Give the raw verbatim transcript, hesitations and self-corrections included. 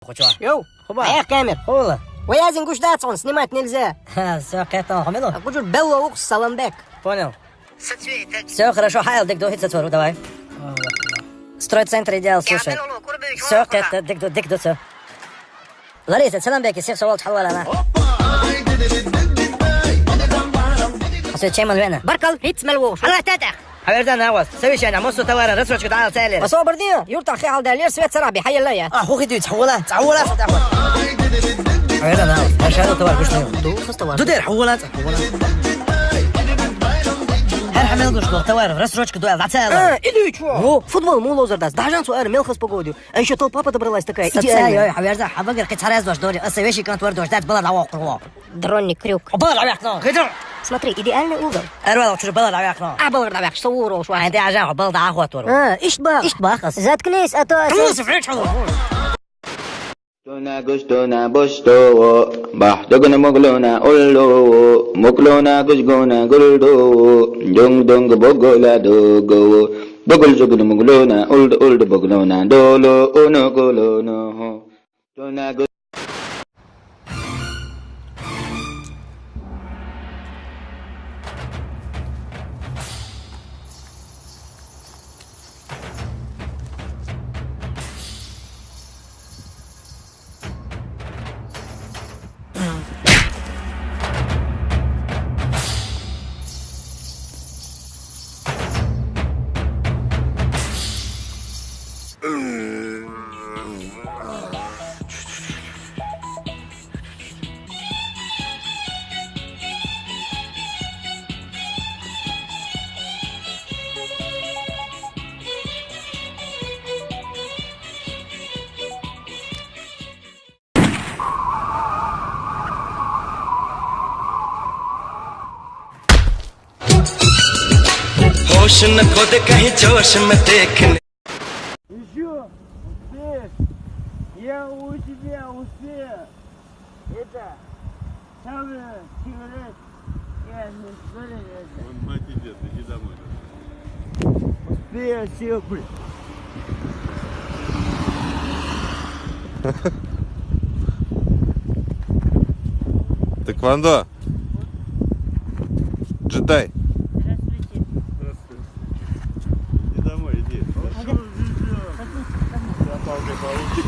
Кучуа. Йоу, хуба. Эх, камер. Хула. Ваязин гуш дацон, снимать нельзя. Ха, всё, кэтон, хомило. А кучур белло ухс саламбек. Понял. Всё, хорошо, хайл, дик до, хит сацору, давай. Стройцентр идеал, слушай. Всё, кэт, дик до, дик до, всё. Лариса, саламбеки, всех совал чхалвалана. Всё, чем он вена? Баркал, хит смел вош. Ала тэтэх. Хавердан авас. Совещание, мосу товара, рассрочка да цели. Особо дию, юрта хи халда лир, свет цараби, хайла я. А, хухи дюц, хула, хула, сатахва. Хавердан авас. Машина товар гушну. Ду, хус товар. Дудер, хула, хула. Хар хамел гушну, товар, рассрочка да цели. А, иду чё? Во, футбол му лозардас. Дажан су ар мелхас погодю. А ещё толпа подобралась такая. Идеальная. Ой, хаверда, хабагер кицараз дош дори. А совещи контвар дош, дат была на округ. Дронный крюк. О, балар авяхно. Хитро. Смотри, идеальный угол. Эрвал чур балар авяхно. А балар авяхно, что урол шва. А это ажа балда ахватор. А, ишт бах. Ишт бах. Заткнись, а то... Кому сфречал? Тона гуш тона бошто. Бах догна моглона олло. Моглона гуш гона гулдо. Дунг дунг богола дого. Богол жогна моглона олд олд боглона доло оно голоно. Тона гуш होश न खो दे कहीं जोश में देखने। Ещё успеешь? Я у тебя успею. Это самое сигарет. Я не сигарет. Он мать идет, иди домой. Успею, силы. Тэквондо. Джедай. Здравствуйте. Здравствуйте. Иди домой, иди. Ага. Что ты сделал? Садись, садись. Я палкой получил.